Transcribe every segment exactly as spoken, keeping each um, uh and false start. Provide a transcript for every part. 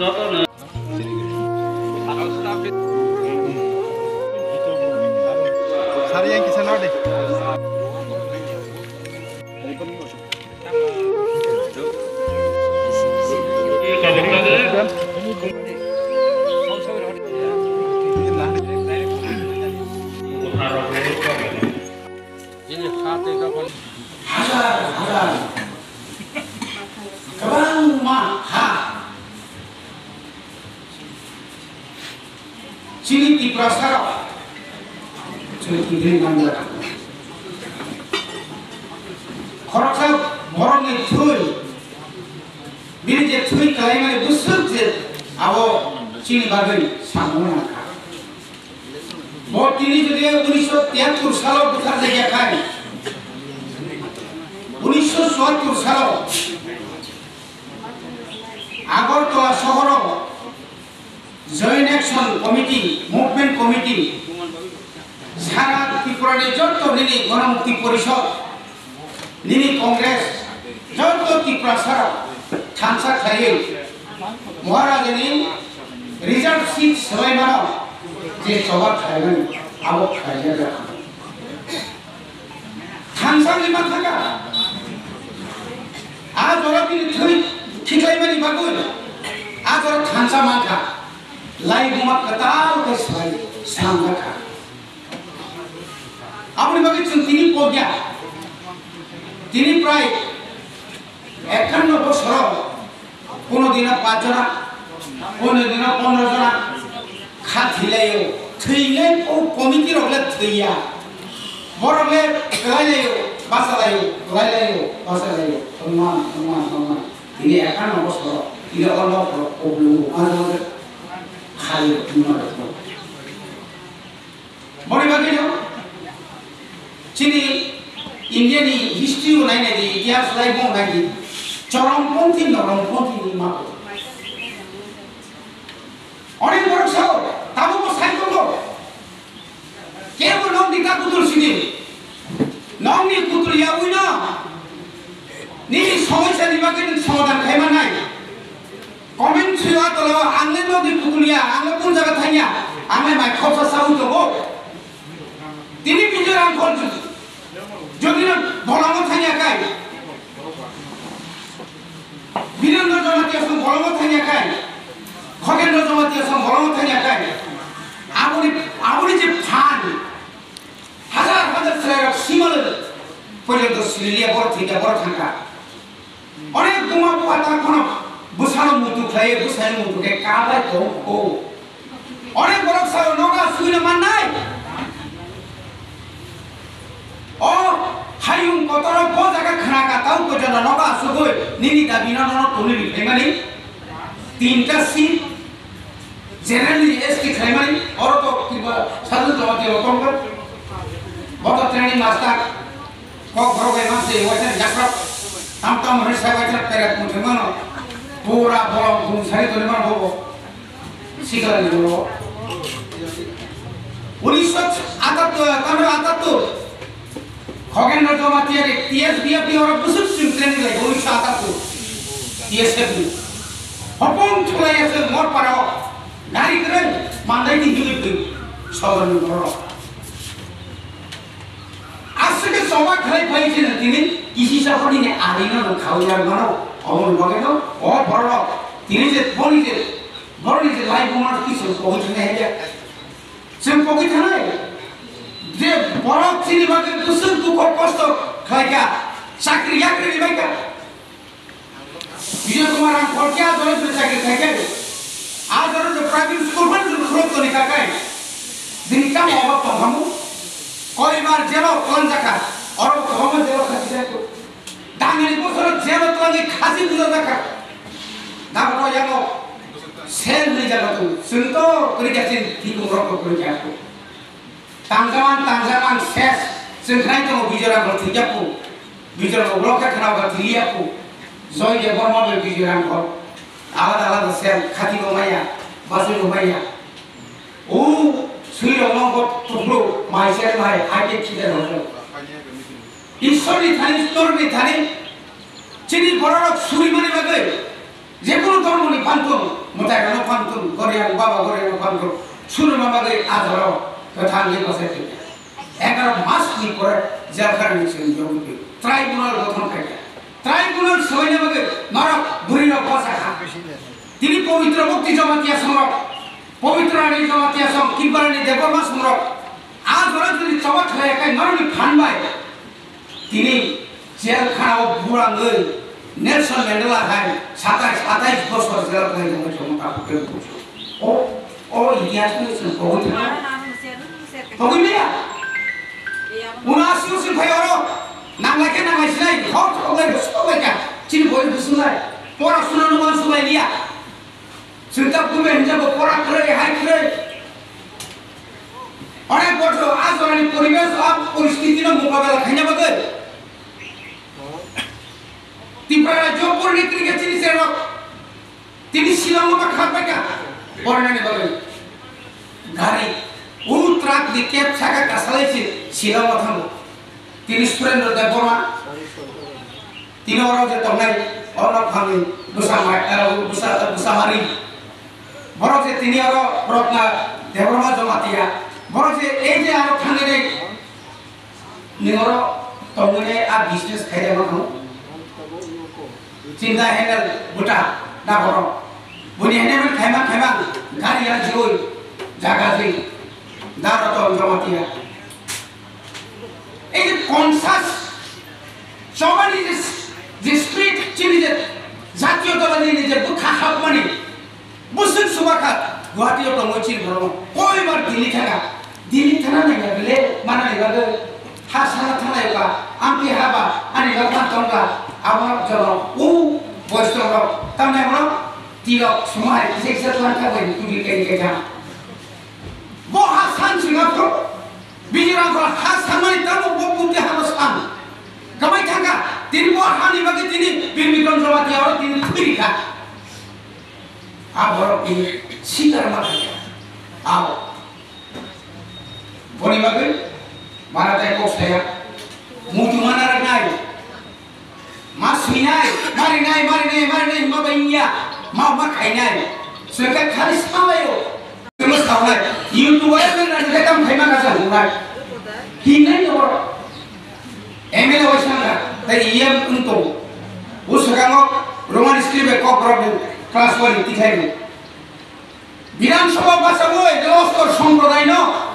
Sari yang kisah nol deh. Hajar hajar kwbangma ha chini Tiprasarok chwng twi manjak. Khoroksa borokni thwi, bini je thwi kalaimani bwswk je abo chini bagwi samung nangkha. Bo tini jodi unisho tiyattor salo bwthar jakya khai, unisho chuattor salo Agartala sohoro Joint Action Committee, Movement Committee, sara Tripura ni jotto nini Ganamukti Porishod, nini Congress, jotto Tripura sara thansa khlaiwi Maharajani reserve seat swlaimano je choba khlaimani abo khlaijak. Thansa ni mathaka. A jora bini thwi khiklaimani bagwi. A jora thansa mankha. Lai buma kwtal khe sai slamjakha. Aboni bagwi chwng tini pogya. Tini prai ekkanno bosoro Kuno dino pach jona, kuno dino pondro jona kha thwilaio. Thwilai o committee rok le thwiya. Borok le kwlailaio, bachalaio, kwlailaio, bachalaio. Tongman, tongman, tongman. Tini ekkan no bosoro, tini o nok rok kublung, maje maje khaio, tongman rok. Boni bagwino chini India ni history o nainai di, itihas lai bo naidi, choromponthi noromponthi ni mato. Onek borok sao, tabukbo sai tongo. Kebo nokni ta kutul sidi. Nokni kutul yaui no. Nini somosya ni bagwi nwng somadan khai mannai. Comment sio a tola o, ang le nokni kutul ya, ang le kung jaga thangya, ang le mai khopsa saui tongo. Tini Bijoy Rangkhol jodi no bolongo thangya kai, Birendra Jamatia song bolongo thangya kai, Khogendra Jamatia song bolongo thangya kai, aboni, aboni je phan, hajar hajar chwrairok simalo porjonto siliya, borok thwikha, borok thangkha. Onek buma bupha ta kheno bwsano muitu khlaiwi, bwsani muitu khe kabai tong kho. Onek borok sao nogo asugwino mannai. O hayung kotoro bo jaga khna ka tau ko jana nogo asugwi nini dabi no no tuni ri phaimani. Tinta seat generally S T khlaimani, oro to kiba sadhu jamatia rok tongkha. Bo to training master. Kok borok bai manse waisa jakrok. Tam tam hwnwi sai waisa peret muthungmano. Pura bolong bumsari tongmano bobo. Sikla ni bolo. Unisho atattor, tamro atattor. Khogendra Jamatia ri T S B F ni oro bwswk swng training lai unisho atattor. T S F ni. Hopong thulai ase mor paro. Gari kren mandai ni hili tu. Sodor ni bolo. Aswk khe choba khlai phai se tini kisi sa phani ni ari no khawya mano, omo ni bagwi no o borok tini je boni je borok ni je lai bumar ki se pogwi thangna haya. Se pogwi thangnai je borok chini bagwi bwswk dukho kosto khlai kha, chakri yakri ni bai kha. Bijoy Kumar Rangkhol khe a jora jora chakri khai khe, a jora jora private school phano jora khulok toni kha khai. Bini tamo obo tongkhamu, koibar jelo tlangjak kha, oro kwbangma jelo khasi jak kha. Dangni bosoro jelo tlangwi khasi bujajak kha. Dabo yago sel ni jaga tu, chwng to kwrwi kha chini thikung rok kwrwi kha. Tangjaman, tangjaman, ses, chwng khnai tongo, Bijoy Rangkhol thwikya pu, Bijoy Rangkhol ulo khe khna ba thwiya pu, Joy Debbarma bai Bijoy Rangkhol, alada alada sel, khati bo maya, bachwi bo maya. O, swi rok no bo tuplu, mai sel mai, hai khe khide rok. Ishwar ni thani, Iswar ni thani, chini borok rok suri mani bagwi, je kono dhormo ni phanthung, mwtai Yang baba gore no phan ko sunu mama gai ajaro kathang ye pasai khe. Egaroh mas ni pore jel khana ni sing jogwi khe. Tribunal gothon khai khe. Tribunal soina bagwi norok buri rok basa kha. Tini pawitro mukti Jamatia songrok, pawitro ani Jamatia song, Kimbarani Debbarma songrok. A jora jodi choba khlai khe norokni phan bai. Tini jel khana o burangwi Nelson Mandela hai satais, satais bosor jel khwlai tongwi tongmo tabuk khe bujo. O, o itihas no chwng pogwi thangma. Pogwi maya. Uno aswk chwng phai oro nanglai khe nanglai sinai hor thok lai bwswk lai kha. Chini boi bwswk lai. Pora suna no uansuk lai liya. Chwng ta bume hinja bo pora kwrwi hai kwrwi. Onek bochor a jorani poribesh, a poristiti no mokabela khaina bagwi Tipra rajyo porni kwrwi khe chini cherok. Tini Shillong ma khat bai kha. Pornani bagwi. Gari. U truck ni cab saka kasalai si Shillong ma thango. Tini Surendra Debbarma. Tini oro je tongnai, oro phangni bwsa mai, eh, bwsa, bwsa mari. Borok je tini oro Pragna Debbarma Jamatia. Borok je ei je aro thangwi nai, ni oro tongwi nai a business khai de ma thang. Chinta handle buta da borok. Buni handle khaima khaima gari ya joi jaga joi da ro tong Jamatia. Ei je conscious, chobani je, je spirit, chini je jatiyotabadi ni je bwkha hapmani, bwswk chuba kha, Guwahati o tongo chini borok, koibar Delhi thanga, Delhi thana naiya bile, mana naiya bile, ha sana thana naiya, ampi haba, ani lokhan tongba, abo jono, u, boys rok, tamni abo, tirok, sumai, kisa kisa tlang kha bai, tuli kai kai thang. Bo ha san singa pro, Bijirang kora ha sanmani tamo bo buti hano san. Gamai thangkha, tini bo hani bagwi tini Bir Bikram Jamatia oro tini thwiri kha. A borok tini sikar ma kha. Ao. Boni bagwi mara tai kok saya. Mutu mana ragnai. Ma swinai, marinai, marinai, marinai, ma bai ya, ma ma khainai. Swngkha khali samayo. Swngkha sawnai. YouTube o nang nang khe tam khaima kasa hunai. Hinai no. M L A wai sangkha, tai E M wng tongo. O swkango Roman script bai kok borok ni class one ni tikhlai ni. Bidhan Sabha bachagwi Lostor Somprodaino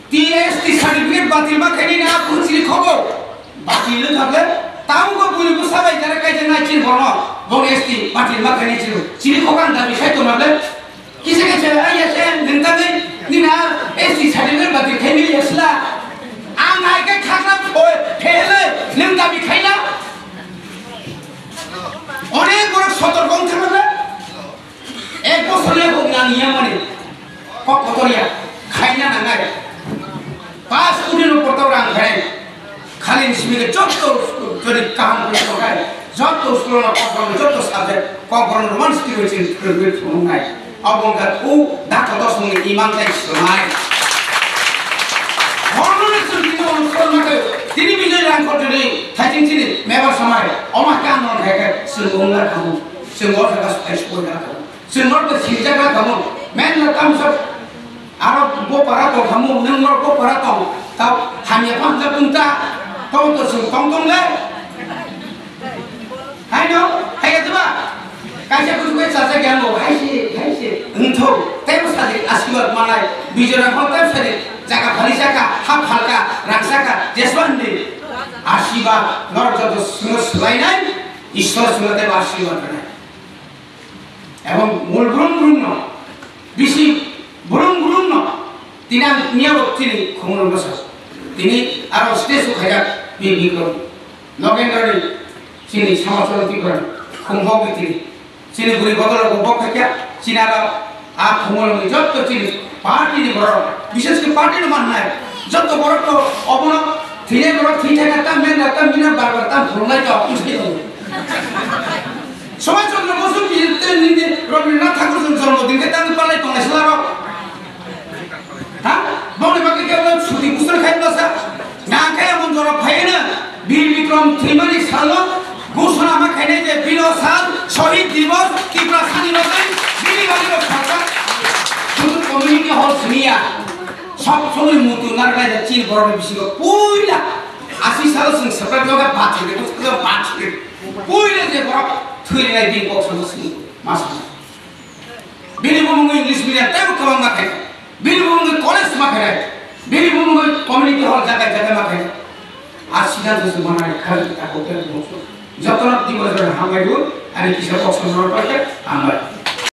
T S T certificate batil ma khaini na kunu chini khobo. Batil no thable, tamo ko buni bwsa bai jara kaijak nai chini bono, bo S T batil ma khaini chini, chini khokan dabi khai tongna ble. Kisa kisa ai ya se nung tangwi nina S T certificate batil khaini ya sla. Ang hai ke khakna phoi phele nung dabi khaina. Onek borok sotor kong thangna. Ek bosor le hok nang ya mani. Kok kotor ya. Khaina nangai. Pas kudi no portau rang khai. Khali ni simi ke jotto jodi kaham kuri tongkai. Jotto school no kok bono jotto subject kok bono Roman script bai chini phwrwngwi phunuknai. Abo wngkha u dakto dosmung ni imang tai swmai. Bono ni chwng tini bono swrwng nakai. Tini Bijoy Rangkhol jodi thaiching chini mebar samai. Oma kang no khai khai chwng wngna khamu. Chwng o jaga swkai swkoi na khamu. Chwng norok bai sinijak na tamo, men na tamo sa, aro bo para tong tamo, nwng norok bo para tong, tao hamya pha hamjak wng ta, tamo to chwng tong tong le. Hai no, hai ya diba? Kaisa kuchuk bai chajak ya no, hai se, hai se, wng tho, tei bo sajak asirwad manai, Bijoy Rangkhol tei sajak jaga phali saka, ha phalka, rang saka, jeswandi. Asirwad, norok joto chwngno swlainai, Ishwar chwngno tei bo asirwad rwnai. Ebong mul brum brum no, bisi brum brum no, tini ang niya bo chini khumulwng no sa. Tini aro stage o khaijak Bir Bikram Nagendra ni chini Samachal Tripura ni khum bok ni tini. Chini bwrwi bodol rok bo bok khaikya, chini aro a khumulwng ni jotto chini party ni borok, bishes khe party no mannai, jotto borok no obono thwinai borok thwi thangkha, tam men rok tam bini bar bar tam phulungnai to, wngthai tongo. Subhash Chandra Bose ni tei nini Rabindranath Thakur chwng jormo din khe tang palai tongnai sla rok. Ha? Bongni bagwi khe ulo suti busur khai ulo sa. Nang khe emon jora phai na Bir Bikram thwimani salo ghosona ma khainai je bino sal Shohid Divas Tiprasani bagwi bini bagwi rok sakha. Sob somoi muitu narwknai da chini borokni bisingo puila asi salo chwng swprak noga bathwk de, bathwk de. Puila je borok thwinai bini kok salo chwng ma sa. Bini bumung English medium teibo kwbangma khe. Bini bumung college ma khe. Bini bumung community hall jaga jaga ma khe. Asi salo chwng manai khali ta kok de. Jotono tibor jora hambai bo, ani kisa kok salo chwng hambai.